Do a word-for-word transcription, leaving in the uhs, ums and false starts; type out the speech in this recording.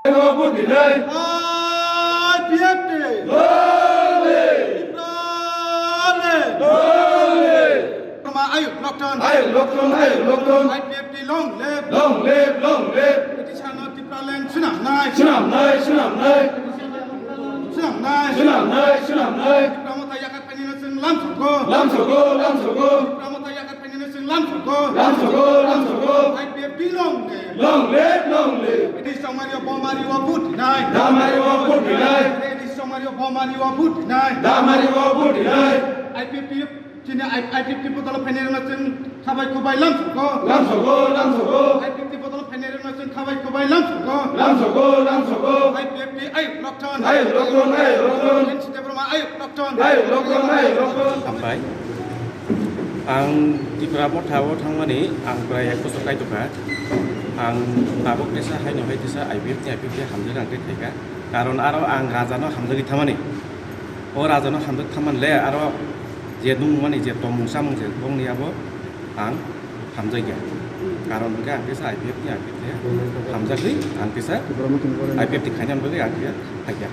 Vote rinai. I P F T. Long live. Long live. Long live. Roma Ayuk Lokton. Ayuk Lokton, Ayuk Lokton. I P F T long live. Long live, long live. British no Tipraland swnamnai. Swnamnai, swnamnai. Swnamnai. Swnamnai, swnamnai. Tipramo ta yakat painino chwng lamsogo. Lamsogo, lamsogo. Tipramo ta yakat painino chwng lamsogo. Lamsogo, lamsogo. I P F T long live. Long live, long live. British chongmario bomari o vote rinai. Damari o vote rinai. British chongmario bomari o vote rinai. Damari o vote rinai. I P F T Chini I-, I P F T ni bodol phainai rwna chwng khabai kubai lamsogo. Lamsogo, lamsogo. I P F T ni bodol phainai rwna chwng khabai kubai lamsogo. Lamsogo, lamsogo. I P F T Ayuk Lokton. Ayuk Lokton, Ayuk Lokton. N C Debbarma Ayuk Lokton. Ayuk Lokton, Ayuk Lokton. Hambai. Ang Tipra Motha o thangmani ang prai ek bosor kaitukha. Ang tabuk tesa haino hai tesa I P F ni I P F T hamjak ang tei khaikha. Karon aro ang raja no hamjagwi thamani. O raja no hamjak thaman le aro je nungmani je tongmung samung je bongni abo ang hamjakya. Karon hwnkhe ang kisa I P F ni, I P F ni hamjagwi ang kisa I P F ni khainani bagwi ang kisa phaikya.